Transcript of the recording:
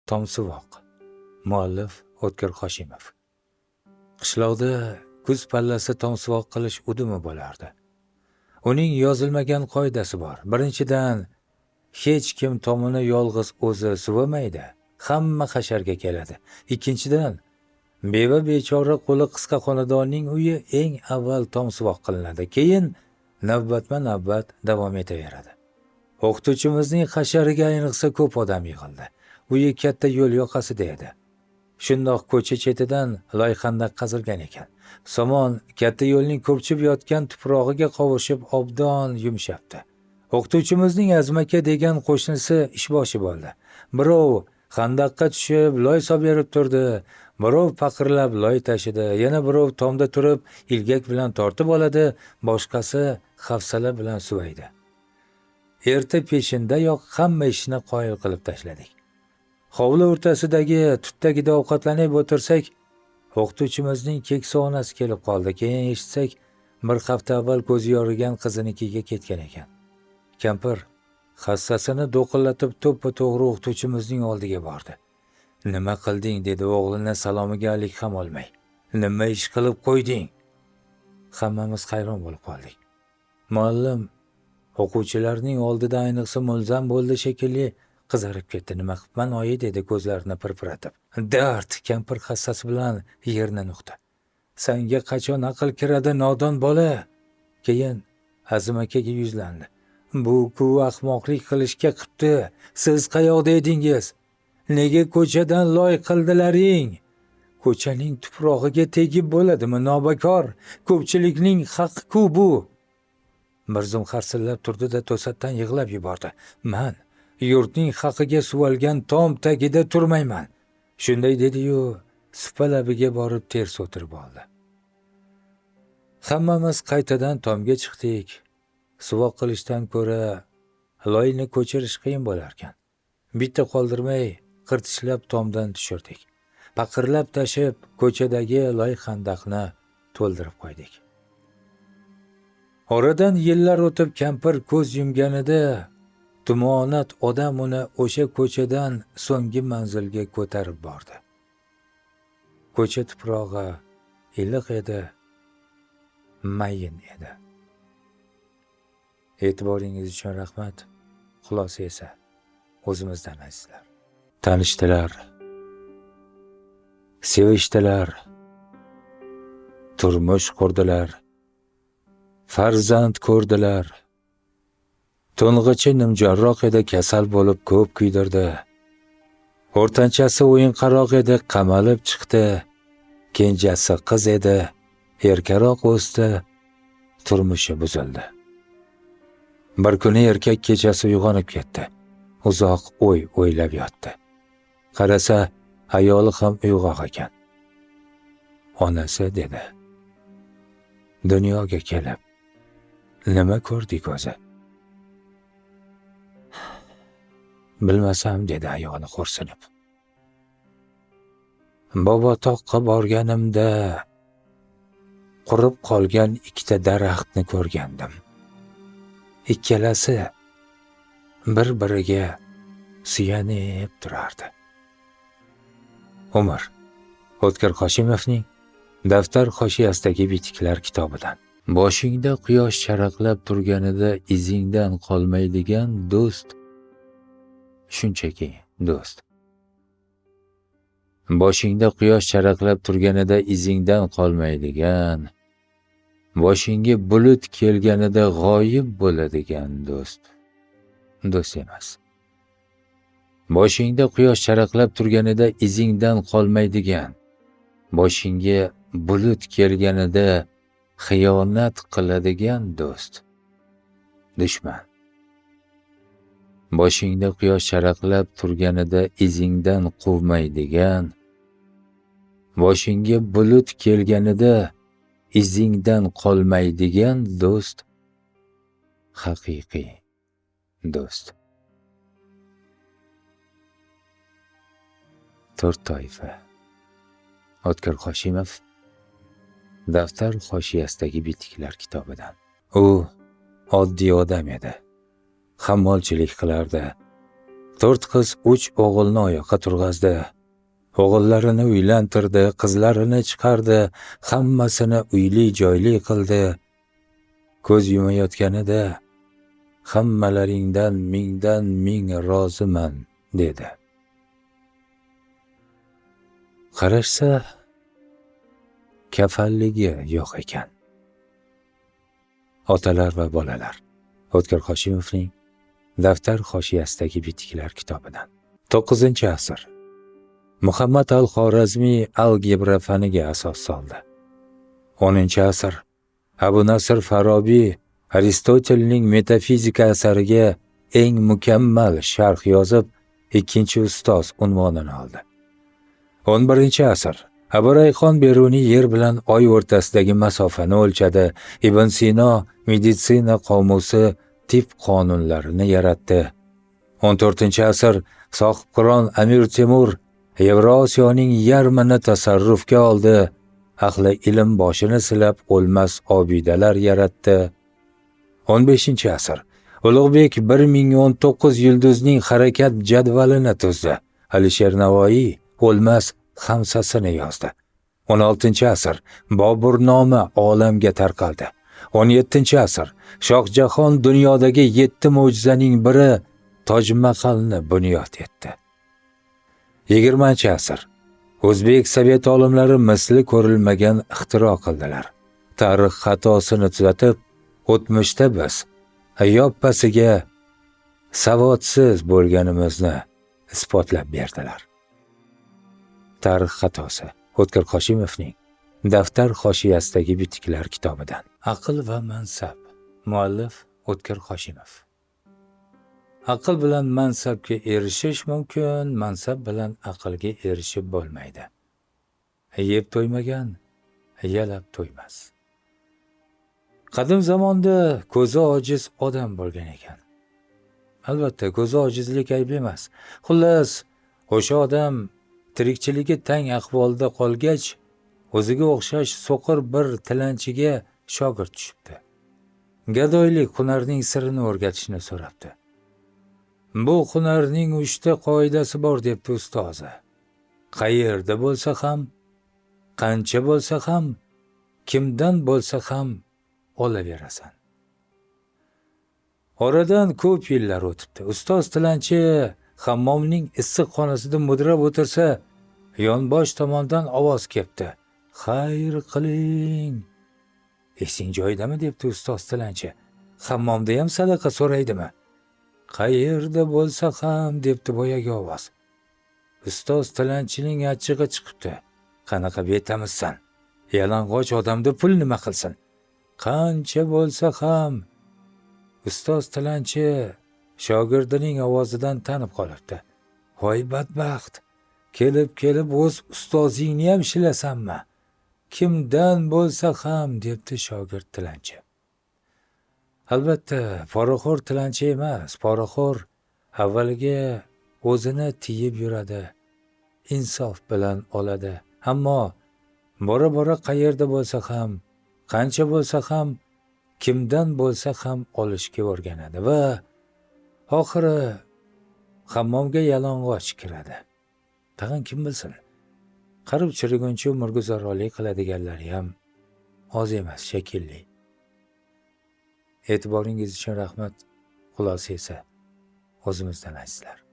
Tomsuvoq. Muallif O'tkir Hoshimov. Qishloqda kuz pallasi tomsuvoq qilish udumi bo'lardi. Uning yozilmagan qoidasi bor. Birinchidan, hech kim tomini yolg'iz o'zi suvamaydi. Hamma hasharga keladi. Ikkinchidan, beva bechora qo'li qisqa xonadonning uyi eng avval tomsuvoq qilinadi. Keyin navbatma-navbat davom etaveradi. O'qituvchimizning hashariga ayniqsa ko'p odam yig'ildi. Uyi katta yo'l yoqasida edi. Shundoq ko'cha chetidan loyxandaq qazilgan ekan. Somon katta yo'lning ko'pchib yotgan tuprog'iga qovushib obdon yumshabdi. O'qituvchimizning Azim aka degan qo'shnisi ishboshi bo'ldi. Birov xandaqqa tushib loy solib turdi, birov paqirlab loy tashidi, yana birov tomda turib ilgak bilan tortib oladi, boshqasi hafsala bilan suvaydi. Erta peshindayoq hamma ishni qoyil qilib tashladik. Hovli o'rtasidagi tut tagida ovqatlanib o'tirsak, o'qituvchimizning keksa onasi kelib qoldi. Keyin eshitsak, bir hafta avval ko'zi yorigan qizinikiga ketgan ekan. Kampir hassasini do'qillatib to'ppa-to'g'ri o'qituvchimizning oldiga bordi. "Nima qilding?" dedi o'g'lini salomiga alik ham olmay. "Nima ish qilib qo'yding?" Hammamiz hayron bo'lib qoldik. Muallim o'quvchilarning oldida ayniqsa mulzam bo'ldi shekilli, qizarib ketdi. "Nima qilibman, oyi?" dedi ko'zlarini pirpiratib. "Dard!" Kampir hassasi bilan yerni nuqdi. "Sanga qachon aql kiradi, nodon bola?" Keyin Azim akaga yuzlandi. "Bu-ku ahmoqlik qilishga qipti. Siz qayoqda edingiz? Nega ko'chadan loy qildilaring? Ko'chaning tuprog'iga tegib bo'ladimi, nobakor? Ko'pchilikning haqqi-ku bu." Bir zum harsillab turdi-da, to'satdan yig'lab yubordi. "Man yurtning haqiga suvalgan tom tagida turmayman." Shunday dedi-yu, supa labiga borib ters o'tirib oldi. Hammamiz qaytadan tomga chiqdik. Suvoq qilishdan ko'ra loyni ko'chirish qiyin bo'larkan. Bitta qoldirmay qirtishlab tomdan tushirdik. Paqirlab tashib ko'chadagi loy xandaqni to'ldirib qo'ydik. Oradan yillar o'tib kampir ko'z yumganida tumonat odam uni o'sha ko'chadan so'nggi manzilga ko'tarib bordi. Ko'cha tuprog'i iliq edi, mayin edi. E'tiboringiz uchun rahmat. Xulosa esa o'zimizdan, azizlar. Tanishdilar, sevishdilar, turmush qurdilar, farzand ko'rdilar. To'ng'ichi nimjonroq edi, kasal bo'lib ko'p kuydirdi. O'rtanchasi o'yinqaroq edi, qamalib chiqdi. Kenjasi qiz edi, erkaroq o'sdi, turmushi buzildi. Bir kuni erkak kechasi uyg'onib ketdi. Uzoq o'y o'ylab yotdi. Qarasa, ayoli ham uyg'oq ekan. "Onasi," dedi. "Dunyoga kelib nima ko'rdik o'zi?" "Bilmasam," dedi ayoli xo'rsinib. "Bobotoqqa borganimda qurib qolgan ikkita daraxtni ko'rgandim. Ikkalasi bir-biriga suyanib turardi." Umr. O'tkir Hoshimovning Daftar hoshiyasidagi bitiklar kitobidan. Boshingda quyosh charaqlab turganida izingdan qolmaydigan do'st shunchaki do'st. Boshingda quyosh charaqlab turganida izingdan qolmaydigan, boshingga bulut kelganida g'oyib bo'ladigan do'st do'st emas. Boshingda quyosh charaqlab turganida izingdan qolmaydigan, boshingga bulut kelganida xiyonat qiladigan do'st dushman. Boshingda quyosh charaqlab turganida izingdan quvmaydigan, boshingga bulut kelganida izingdan qolmaydigan do'st haqiqiy do'st. To'rt toifa. O'tkir Hoshimov Daftar hoshiyasidagi bitiklar kitobidan. U oddiy odam edi. Hammolchilik qilardi. 4 qiz, 3 o'g'ilni oyoqqa turg'azdi. O'g'illarini uylantirdi, qizlarini chiqardi, hammasini uyli-joyli qildi. Ko'z yumayotganida hammalaringdan mingdan ming roziman, dedi. Qarashsa, kafalligi yo'q ekan. Otalar va bolalar. O'tkir Hoshimovning Daftar hoshiyasidagi bitiklar kitobidan. 9-asr. Muhammad al-Xorazmiy algebra faniga asos soldi. 10-asr. Abu Nasr Farobiy Aristotelning metafizika asariga eng mukammal sharh yozib, ikkinchi ustoz unvonini oldi. 11-asr. Abu Rayhon Beruniy yer bilan oy o'rtasidagi masofani o'lchadi. Ibn Sino meditsina qomusi tib qonunlarini yaratdi. 14-asr. Sohibqiron Amir Temur Yevrosiyoning yarmini tasarrufga oldi. Ahli ilm boshini silab o'lmas obidalar yaratdi. 15-asr. Ulug'bek 1019 yulduzning harakat jadvalini tuzdi. Alisher Navoiy o'lmas Xamsasini yozdi. 16-asr. Boburnoma olamga tarqaldi. 17-asr. Shohjahon dunyodagi 7 mo'jizaning biri Toj Mahalni bunyod etdi. 20-asr. O'zbek sovet olimlari misli ko'rilmagan ixtiro qildilar. Tarix xatosini tuzatib, o'tmishda biz yoppasiga savodsiz bo'lganimizni isbotlab berdilar. Tarix xatosi. O'tkir Hoshimovning Daftar hoshiyasidagi bitiklar kitobidan. Aql va mansab. Muallif O'tkir Hoshimov. Aql bilan mansabga erishish mumkin, mansab bilan aqlga erishib bo'lmaydi. Yeb to'ymagan yalab to'ymas. Qadim zamonda ko'zi ojiz odam bo'lgan ekan. Albatta, ko'zi ojizlik ayb emas. Xullas, o'sha odam tirikchiligi tang ahvolda qolgach, o'ziga o'xshash so'qir bir tilanchiga shogird tushibdi. Gadoylik hunarning sirini o'rgatishni so'rabdi. Bu hunarning 3 ta qoidasi bor, debdi ustozi. Qayerda bo'lsa ham, qancha bo'lsa ham, kimdan bo'lsa ham olaverasan. Oradan ko'p yillar o'tibdi. Ustoz tilanchi hammomning issiq xonasida mudrab o'tirsa, yonbosh tomondan ovoz kelibdi. Xayr qiling. Esing joyidami, debdi ustoz tilanchi. Hammomda ham sadaqa so'raydimi? Qayerda bo'lsa ham, debdi boyagi ovoz. Ustoz tilanchining achchig'i chiqibdi. Qanaqa betamizsan? Yalang'och odamda pul nima qilsin? Qancha bo'lsa ham. Ustoz tilanchi shogirdining ovozidan tanib qolibdi. Voy badbaxt, kelib-kelib o'z ustozingni ham shilasanmi? Kimdan bo'lsa ham, debdi shogird tilanchi. Albatta, poraxo'r tilanchi emas, poraxo'r avvaliga o'zini tiyib yuradi, insof bilan oladi. Ammo bora-bora qayerda bo'lsa ham, qancha bo'lsa ham, kimdan bo'lsa ham olishga o'rganadi va oxiri hammomga yalang'och kiradi. Tag'in kim bilsin, qarib chiriguncha umrguzaronlik qiladiganlari ham oz emas shekilli. E'tiboringiz uchun rahmat. Xulosa esa o'zimizdan azizlar.